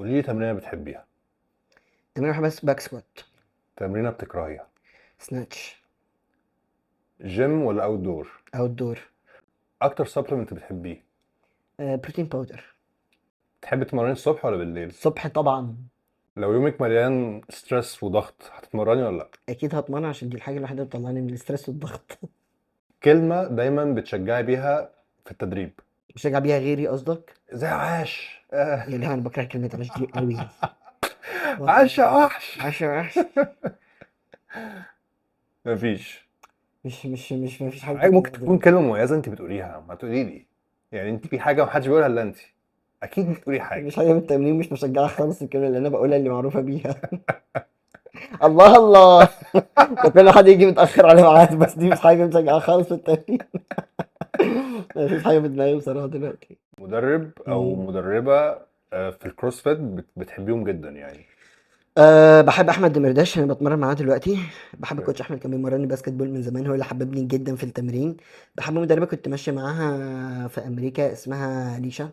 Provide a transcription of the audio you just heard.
قولي لي تمرينة بتحبيها. تمرين بحب بس back squat. تمرينة بتكرهيها. snatch. جيم ولا outdoor؟ outdoor. اكتر supplement بتحبيه؟ protein powder. تحبي تتمرني الصبح ولا بالليل؟ الصبح طبعا. لو يومك مليان stress وضغط هتتمرني ولا لا؟ اكيد هتمرن، عشان دي الحاجة الوحيدة اللي بتطلعني من ال stress والضغط. كلمة دايما بتشجعي بيها في التدريب. بشجع بيها غيري قصدك؟ زي عاش. يعني انا بكره كلمة عاش دي قوي. عاش يا وحش. عاش يا وحش. مفيش. مش مفيش حاجه. ممكن تكون كلمة مميزة انت بتقوليها، ما تقولي لي يعني، انت في حاجة محدش بيقولها الا انت، اكيد بتقولي حاجة. مش حاجة من التمرين مش مشجعه خالص، الكلمة اللي انا بقولها اللي معروفة بيها. الله الله، ده كل حد يجي متاخر على ميعاد، بس دي مش حاجة مشجعه خالص في التمرين. مفيش حاجة في دماغي بصراحة دلوقتي. مدرب او مدربه في ال CrossFit بتحبيهم جدا يعني؟ بحب احمد دمرداش، انا بتمرن معاه دلوقتي. بحب coach احمد، كان بيمرني basketball من زمان، هو اللي حببني جدا في التمرين. بحب مدربه كنت ماشية معاها في امريكا اسمها ليشا.